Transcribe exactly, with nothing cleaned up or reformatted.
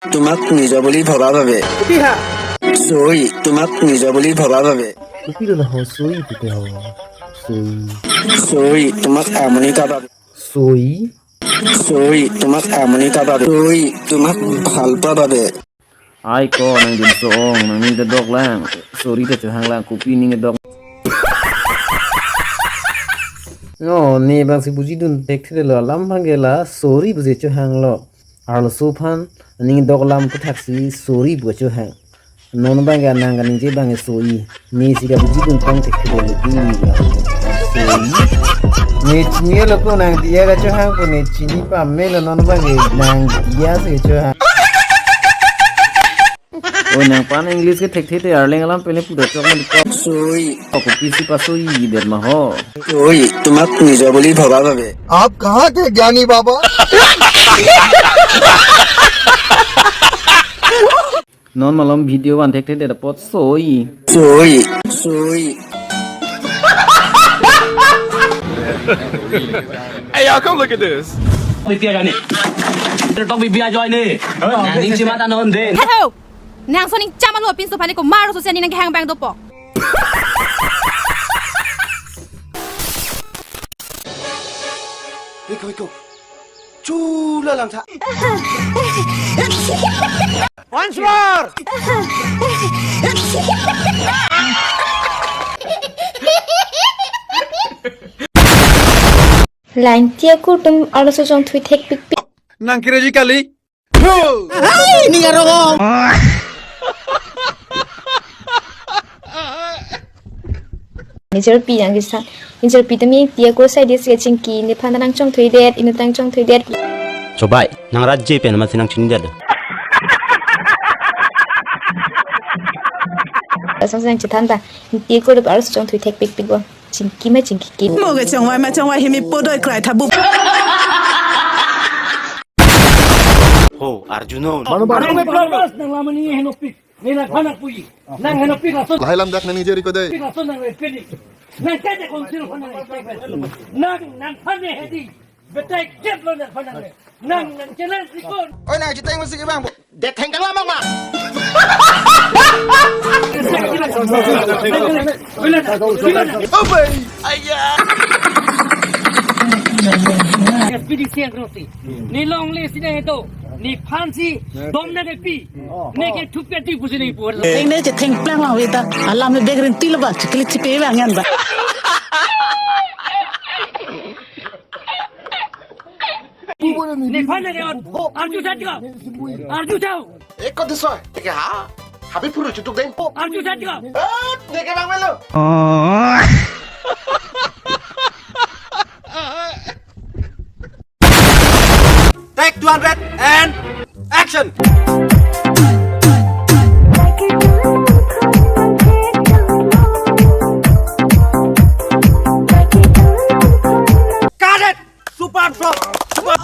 তোমাক নিজৰ বুলি ভবা বাবে। চুই, তোমাক নিজৰ বুলি ভবা বাবে। চুই, তোমাক আমনি কৰা বাবে। চুই, চুই, তোমাক আমনি কৰা বাবে। চুই, তোমাক ভাল পোৱা বাবে। Ai ko nangdinso ong, nangning ta doklang. Sorry ta chohanglang, kopi ning dok. No, ne bangsi bujidun thekthelo, alam abang ke la sorry pusi chohanglo. Arloso aphan ning doklam puthaksi sorry pu chohang. Non abang ke nang kaningje abang ke soi. Ne si kabujidun tang thekthelo, ne la. Soi. Ne chinilo ko nang diya kachohang ko, ne chini pamelo, non abang ke nang diya si chohang. Oi, nangphan English ke thekthe te, Arleng alam pele puda chok mali ko. Soi. Ako pisi pa soi det ma ho. চুই, তোমাক নিজৰ বুলি ভবা বাবে। आप कहाँ के ज्ञानी बाबा? Non malom video van thekthe det apot soi. চুই, চুই। Hey, y'all, come look at this. Bibi ajoine. Tok bibi ajoine. Nangning chimata non den. Hello. Nang soning chama lo pinso pani ko maro so seni nang kehang bang dopo. Iko, iko. Chula lang tha. Once more. Lain tiya kurtum arloso chongthui thekpikpik. Nang kiri ji kali. Hai, ni arong. Nijor pi yang kisa. Nijor pi temi tiya ko sai dia si chingki, nephan nang chongthui det, inut nang chongthui det. Chobai, nang rajje pen masi nang chini det. Asong sang chithan ta. Tiya ko arloso chongthui thekpikpik bo. Chingki ma chingki ki. Mo ke chongvai ma chongvai himi podoi krai thabu. Ho, Arjun ho. Nang me promise nang lamani henopik. Ni nang phanak puji. Nang henopik lason. Lahai lam dak nang nijeri ko dei. Pik lason nang pini. Nang kaja konsir phanak. Nang nang phane hedi. Betai kep lo nang phanak. Nang nang challenge ikon. Oi, nang chiteng masih ibang. Detheng kang lamang ma. Abai, ayah. Expedition Rossi. Ni longle sini itu. Nephan si dom na depi. Neke thupi ati pusi ni pu. Eng ne chetheng plang lang veta. Alam ne bek rin tilo ba. Chikli chipe bang yan ba. Nephan ne. Arju chat ka. Arju chau. Eko diso. Eke ha. Habi puru chutuk deng. Arju chat ka. Eh, neke bang melo. Take two hundred and action. Cut it. Super flop. Super.